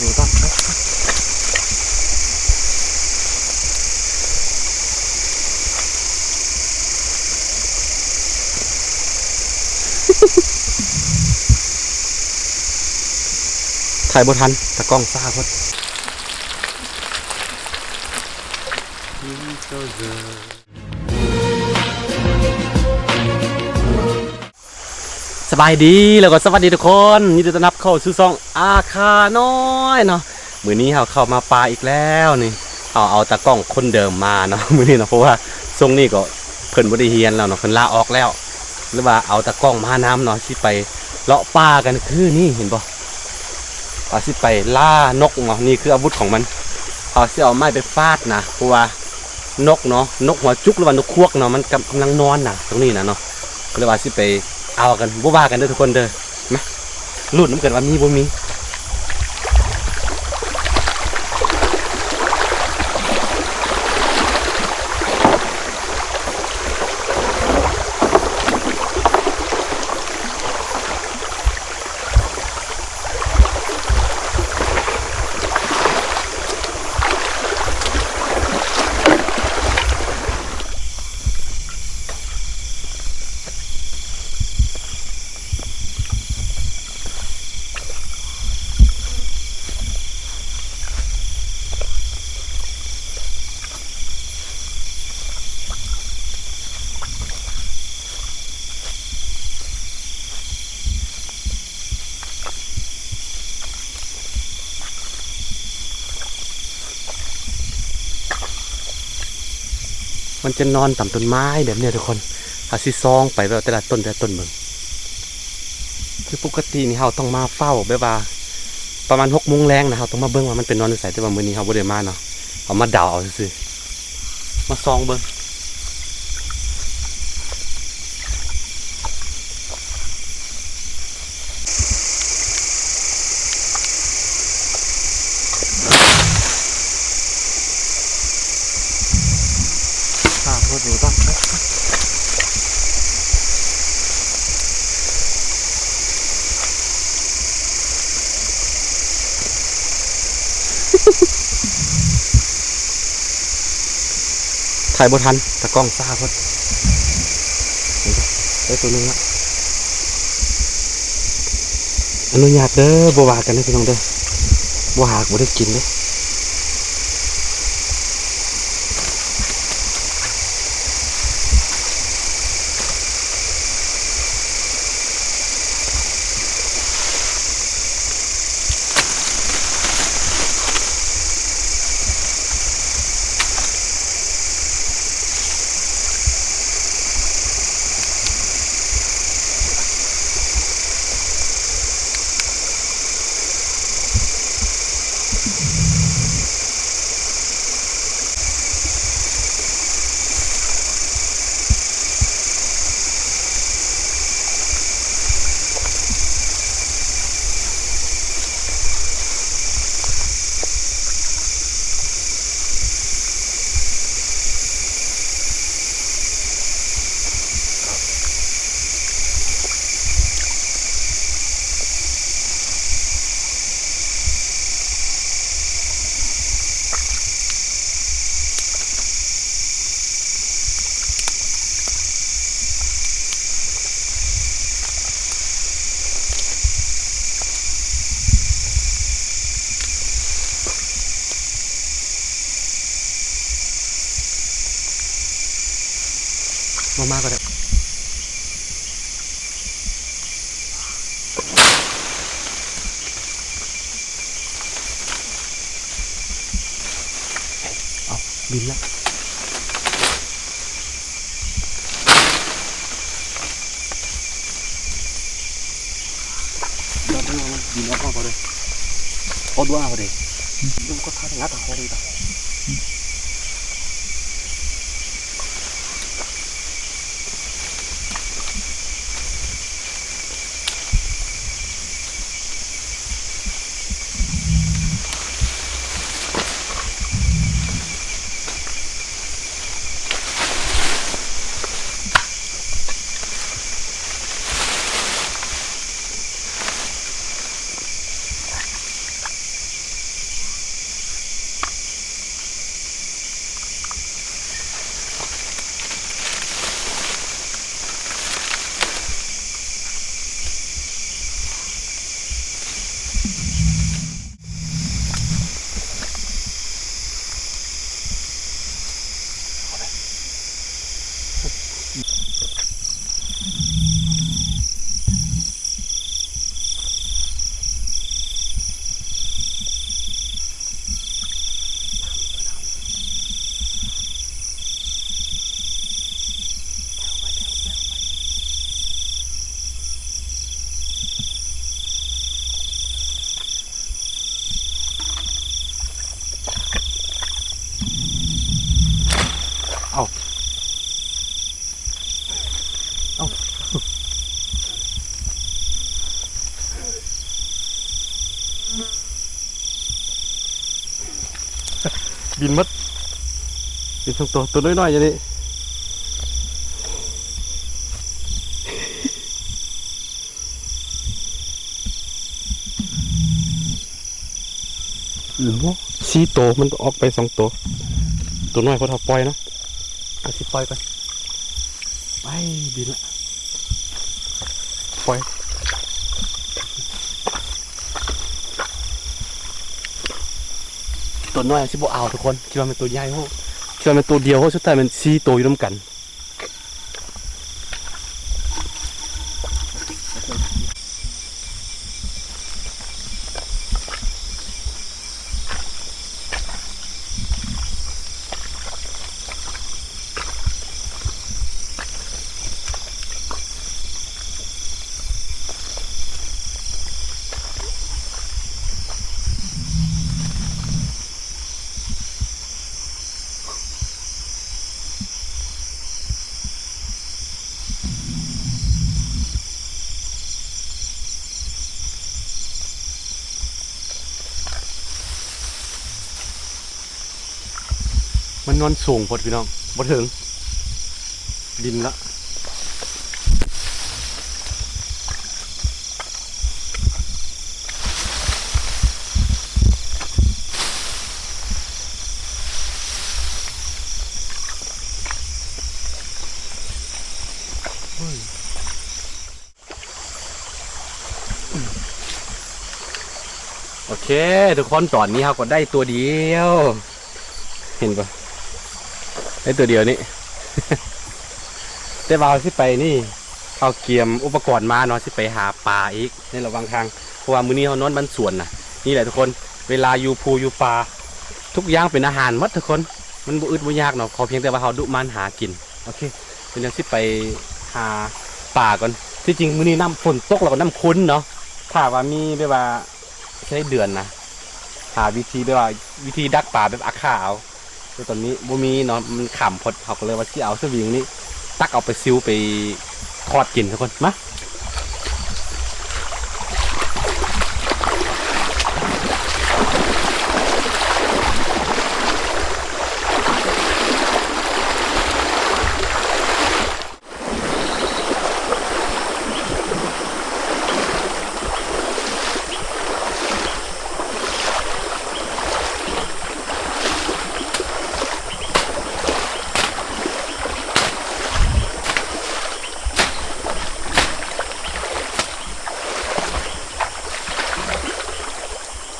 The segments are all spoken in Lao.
ถ่ายบ่ทัน ตากล้องช้าโพด ສະບາຍດີ ແລ້ວກໍສະຫວັດດີທຸກຄົນ ຍິນດີຕ້ອນຮັບເຂົ້າສູ່ຊ່ອງອາຄານ້ອຍເນາະ. ມື້ນີ້ເຮົາເຂົ້າມາປ່າອີກແລ້ວນີ້ ເຮົາເອົາຕາກ້ອງຄົນເດີມມາເນາະ ມື້ນີ້ເນາະ ເພາະວ່າຊ່ວງນີ້ກໍເພິ່ນບໍ່ໄດ້ຮຽນແລ້ວເນາະ ເພິ່ນລາອອກແລ້ວ ຫຼືວ່າເອົາຕາກ້ອງມານຳເນາະ ຊິໄປເລາະປ່າກັນຄືນນີ້ ເຫັນບໍ່? ເຮົາຊິໄປລ່ານົກເນາະ ນີ້ຄືອາວຸດຂອງມັນ ເຮົາຊິເອົາໄມ້ໄປຟາດນະ ເພາະວ່ານົກເນາະ ນົກຫົວຈຸກ ຫຼືວ່ານົກຄວກເນາະ ມັນກຳ ກຳລັງນອນນະ ຕົງນີ້ນະເນາະ ກໍເລີຍວ່າຊິໄປເອົາກັນ ບໍ່ວ່າກັນເດີທຸກຄົນເດີ ມາ ລຸ້ນນຳກັນວ່າມີບໍ່ມີ. ມັນຈະນອນຕາມຕົ້ນໄມ້ແບບນີ້ທຸກຄົນ ເຮົາຊິສ່ອງໄປແບບແຕ່ລະຕົ້ນ ແຕ່ລະຕົ້ນເບິ່ງ ຄືປົກກະຕິນີ້ເຮົາຕ້ອງມາເຝົ້າ ແບບວ່າປະມານຫົກໂມງແລງນະ ເຮົາຕ້ອງມາເບິ່ງວ່າມັນໄປນອນຢູ່ໃສ ແຕ່ວ່າມື້ນີ້ເຮົາບໍ່ໄດ້ມາເນາະ ເຮົາມາເດົາເອົາຊື່ໆ ມາສ່ອງເບິ່ງ. ຖ່າຍບໍ່ທັນ ຕາກ້ອງຊ້າໂພດ ໄດ້ໂຕໜຶ່ງລະ ອະນຸຍາດເດີ ບໍ່ວ່າກັນເດີພີ່ນ້ອງເດີ ບໍ່ຫາກບໍ່ໄດ້ກິນເດ້. ບໍ່ມາກໍໄດ້. ເອົາ ບິນລະ. ດອນເດີ ມັນບິນອອກມາພໍເດີ ພໍດ້ວຍພໍເດີ ອືມ ມັນກໍທັນງັດເອົາພໍເດີ. ບິນໝົດ ບິນສອງໂຕ ໂຕນ້ອຍໆຢູ່ນີ້ ໂອ້ ສີ່ໂຕ ມັນອອກໄປສອງໂຕ ໂຕນ້ອຍພໍເທົ່າປ່ອຍເນາະ ເອົາຊິປ່ອຍກ່ອນ ໄປ ບິນລະ ປ່ອຍ ໂຕນ້ອຍຊິບໍ່ເອົາທຸກຄົນ ຄິດວ່າແມ່ນໂຕໃຫຍ່ໂຫ ຄິດວ່າແມ່ນໂຕດຽວໂຫ ສຸດທ້າຍແມ່ນສີ່ໂຕຢູ່ນຳກັນ. ມັນນອນສູງໂພດພີ່ນ້ອງ ບໍ່ເຖິງ ບິນລະ. ໂອເຄ ທຸກຄົນ ຕອນນີ້ເຮົາກໍໄດ້ຕົວດຽວ ເຫັນບໍ່ ໄດ້ຕົວດຽວນີ້ ແຕ່ວ່າເຮົາຊິໄປນີ້ ເຮົາກຽມອຸປະກອນມາເນາະ ຊິໄປຫາປາອີກໃນລະຫວ່າງທາງ ເພາະວ່າມື້ນີ້ເຮົານອນບ້ານສວນນະ. ນີ້ແຫຼະທຸກຄົນ ເວລາຢູ່ພູຢູ່ປ່າ ທຸກຢ່າງເປັນອາຫານໝົດທຸກຄົນ ມັນບໍ່ອຶດບໍ່ຍາກເນາະ ຂໍພຽງແຕ່ວ່າເຮົາດຸໝານຫາກິນ. ໂອເຄ ດຽວຊິໄປຫາປາກ່ອນ. ທີ່ຈິງມື້ນີ້ນ້ຳຝົນຕົກ ແລ້ວກໍນ້ຳຂຸ່ນເນາະ ຖ້າວ່າມີແບບວ່າ ໃຊ້ເດືອນນະ ຫາວິທີແບບວ່າ ວິທີດັກປາແບບອາຄາເອົາ ແຕ່ຕອນນີ້ບໍ່ມີເນາະ ມັນຄ່ຳໂພດ ເຮົາກໍເລີຍວ່າຊິເອົາສະວິງນີ້ ຕັກເອົາປາຊິວໄປທອດກິນທຸກຄົນ ມາ.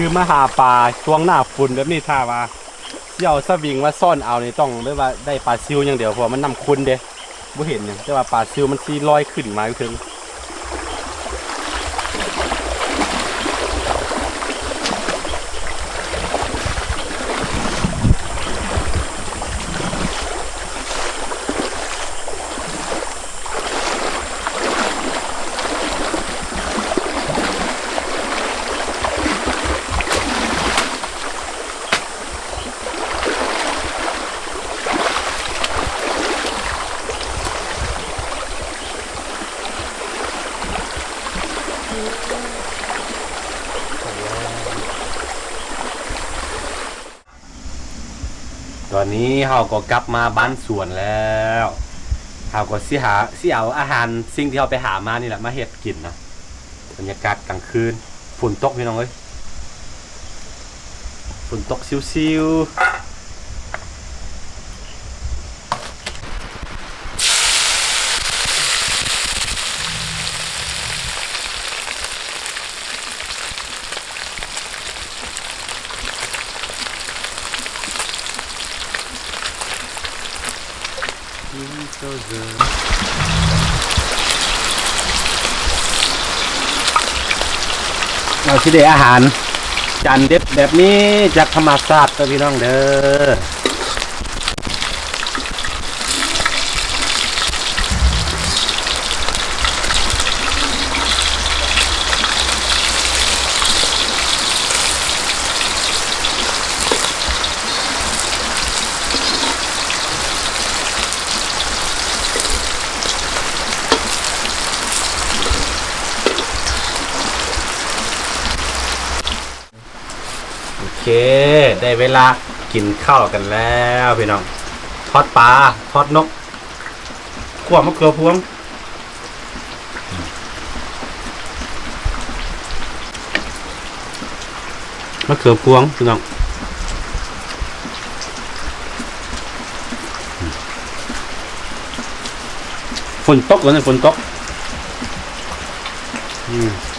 ຄືມາຫາປາຊ່ວງໜ້າຝົນແບບນີ້ ຖ້າວ່າ ຊິເອົາສະວິງມາຊ້ອນເອົານີ້ ຕ້ອງແບບວ່າໄດ້ປາຊິວຢ່າງດຽວ ເພາະວ່າມັນນ້ຳຂຸ່ນເດ້ ບໍ່ເຫັນຫຍັງ ແຕ່ວ່າປາຊິວມັນຊິລອຍຂຶ້ນມາຢູ່ເທິງ. ຕອນນີ້ເຮົາກໍກັບມາບ້ານສວນແລ້ວ ເຮົາກໍຊິຫາ ຊິເອົາອາຫານ ສິ່ງທີ່ເຮົາໄປຫາມານີ້ແຫຼະ ມາເຮັດກິນເນາະ. ບັນຍາກາດກາງຄືນ ຝົນຕົກພີ່ນ້ອງເອີຍ ຝົນຕົກຊິວໆ. ເຮົາຊິໄດ້ອາຫານຈານເດັດແບບນີ້ ຈາກທຳມະຊາດເດີພີ່ນ້ອງເດີ. ໂອເຄ ໄດ້ເວລາ ກິນເຂົ້າກັນແລ້ວພີ່ນ້ອງ ທອດປາ ທອດນົກ ຂົ້ວມະເຂືອພວງ ມະເຂືອພວງພີ່ນ້ອງ ຝົນຕົກ ວັນນີ້ຝົນຕົກ ອືມ.